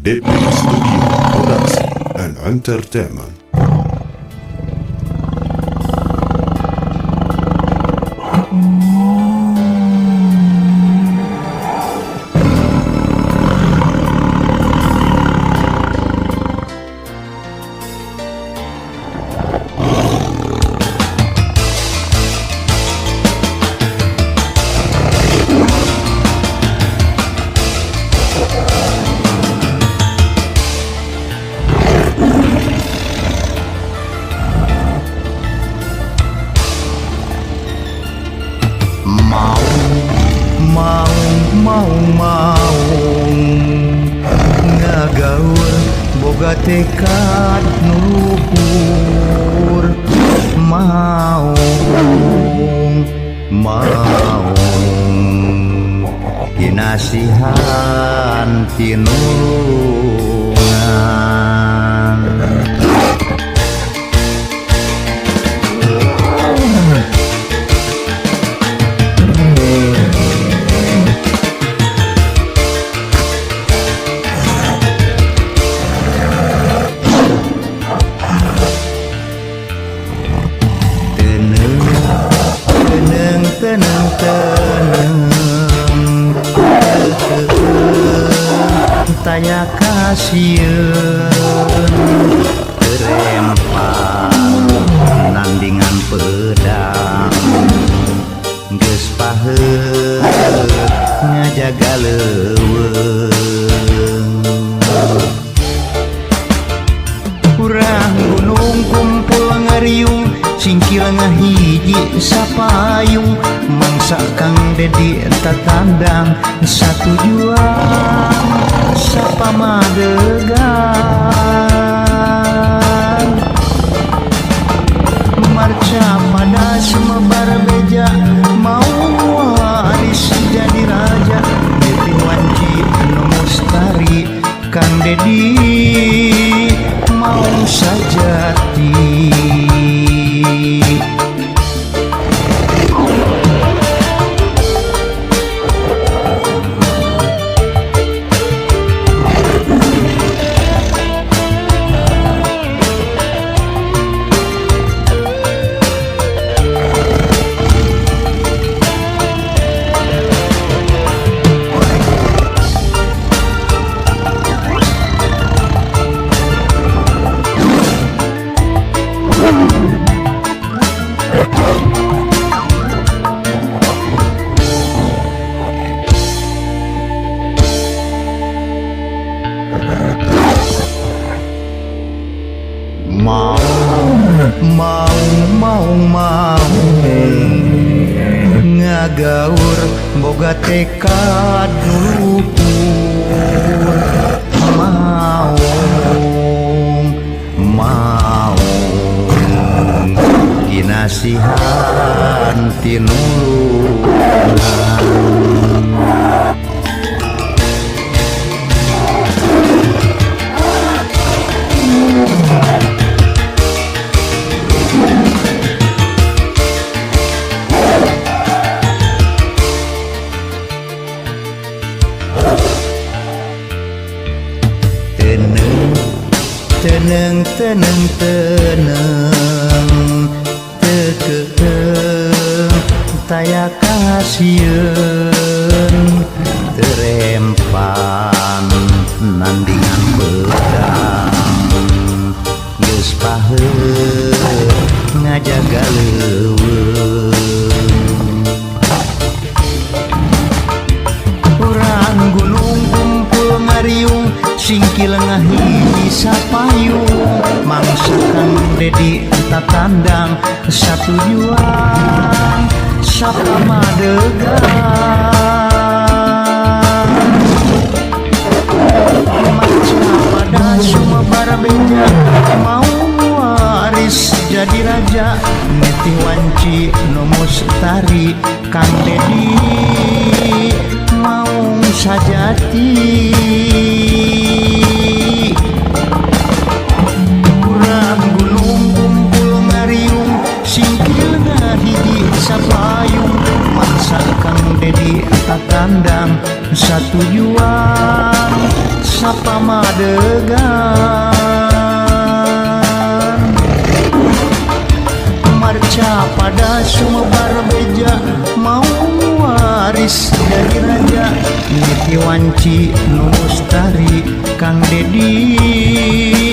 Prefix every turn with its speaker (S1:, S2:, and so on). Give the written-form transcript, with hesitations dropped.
S1: DP Studio Production and Entertainment.
S2: Maung maung maung ngagaur boga tekad nu luhur. Maung maung dinasihan tinulungan. Teneng teneng teneng taya kasieun terempang nandingan pedang geus paheut ngajaga leuweung. Urang gunung kumpul ngariung singkil ngahiji sapayung mangsa Kang Dedi tatandang satujuan sapamadegan. Marca pada semebar beja mau waris jadi raja niti wanci nu mustari Kang Dedi mau sajati. Maung maung maung ngagaur boga tekad nu luhur. Maung maung dinasihan tinulungan. Teneng teneng teneng tekeung taya kasieun terempan nandingan pedang geus paheut ngajaga leuweung. Urang gunung kumpul ngariung singkil ngahiji sapayung mangsa Kang Dedi tatandang satujuan sapamadegan. Marca pada sumebar beja mau waris jadi raja niti wanci nu mustari Kang Dedi maung sajati. Urang gunung kumpul ngariung singkil ngahiji sapayung mangsa Kang Dedi Sapamadegan. Marca pada sumebar beja mau waris jadi raja, niti wanci nu mustari Kang Dedi.